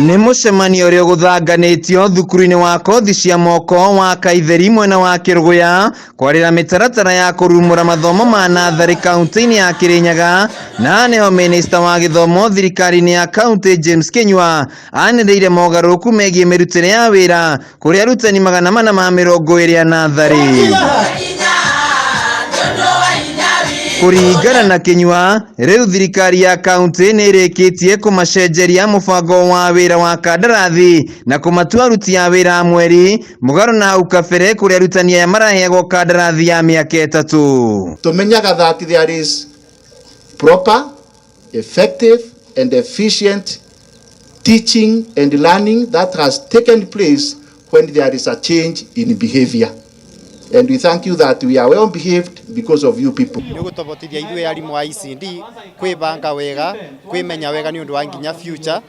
Nĩ mũcemanio ũrĩa ũgũthanganĩtio thukuru-inĩ wa kothi cia moko wa Kaitheri mwena wa Kĩrũgũya kwarĩra mĩtaratara ya kũrumũra mathomo ma natharĩ kaunti-inĩ ya Kĩrĩnyaga, na nĩho minista wa gĩthomo thirikari-inĩ ya kaunti James Kinyua anĩrĩire mogarũrũku megiĩ mĩrutĩre ya wĩra kũrĩ arutani 420 a natharĩ. Kũringana na Kinyua, rĩu thirikari ya kaunti nĩ ĩrĩkĩtie kũmacenjeria mũbango wa wĩra wa kandarathi na kũmatua aruti a wĩra a mweri, mũgarũ na hau kabere kũrĩa arutani aya maraheagwo kandarathi ya mĩaka 3. Tũmenyaga that there is proper, effective and efficient teaching and learning that has taken place when there is a change in behavior. And we thank you that we are well behaved because of you people. Nĩ ũgũtũhotithia ithuĩ arimũ a ECD kwĩbanga wega, kwĩmenya wega nĩ ũndũ wa nginya future,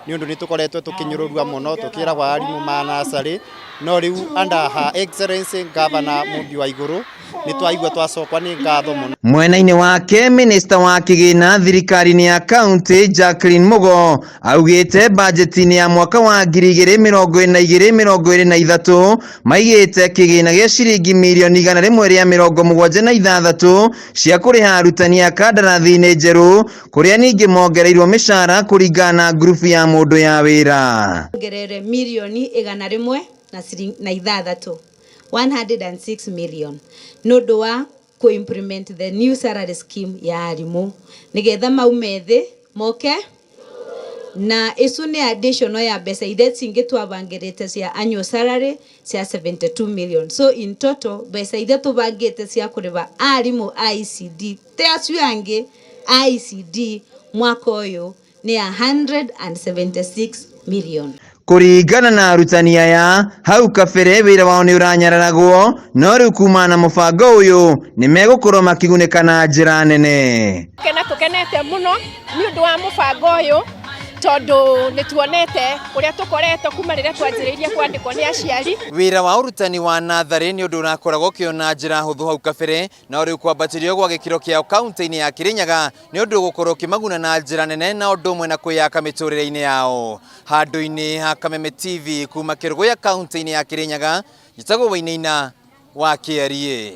nĩ ũndũ nĩ tũkoretwo tũkĩnyũrũrua mũno tũkĩragwo arimũ ma nursery, no rĩu under Her Excellency Governor Mũmbi wa Igũrũ nĩ twaigua twacokwa nĩ ngatho mũno. Mwena-inĩ wake minista wa kĩgĩna thirikari-inĩ ya kaunti Jacqueline Mugo augĩte bajeti-inĩ ya mwaka wa 2022-2023 maigĩte kĩgĩna gĩa ciringi mirioni 176 cia kũrĩha arutani a kandarathi-inĩ njerũ, kũrĩa ningĩ mongereirwo mĩcara kũringana na ngurubu ya mũndũ ya wĩra. Ongerere mirioni igana rĩmwe na ithathatũ, 106 million, nĩ ũndũ wa kũ-implement the new salary scheme ya arimũ nĩgetha maume thĩ moke na icu nĩ additional ya mbeca iria cingĩ twabangĩrĩte cia annual salary cia 72 million. So in total mbeca iria tũbangĩte cia kũrĩha arimũ a ECD te acio angĩ a ECD mwaka ũyũ nĩ 176 million. Kũringana na arutani aya, hau kabere wĩra wao nĩ ũranyararagwo, no rĩu kumana na mũbango ũyũ nĩ megũkorwo makĩgunĩka na njĩra nene. Kena tũkenete mũno nĩ ũndũ wa mũbango ũyũ, tondũ nĩ tuonete ũrĩa tũkoretwo kuma rĩrĩa twanjĩrĩirie kwandĩkwo nĩ aciari. Wĩra wa ũrutani wa natharĩ nĩ ũndũ ũrakoragwo ũkĩona njĩra hũthũ hau kabere, no rĩu kwambatĩrio gwa gĩkĩro kĩao kaunti-inĩ ya Kĩrĩnyaga nĩ ũndũ ũgũkorwo ũkĩmaguna na njĩra nene na ũndũ ũmwe na kwĩyaka mĩtũrĩre-inĩ yao. Handũ-inĩ ha Kameme TV kuma Kĩrũgũya kaunti-inĩ ya Kĩrĩnyaga, njĩtagwo Wainaina wa KRA.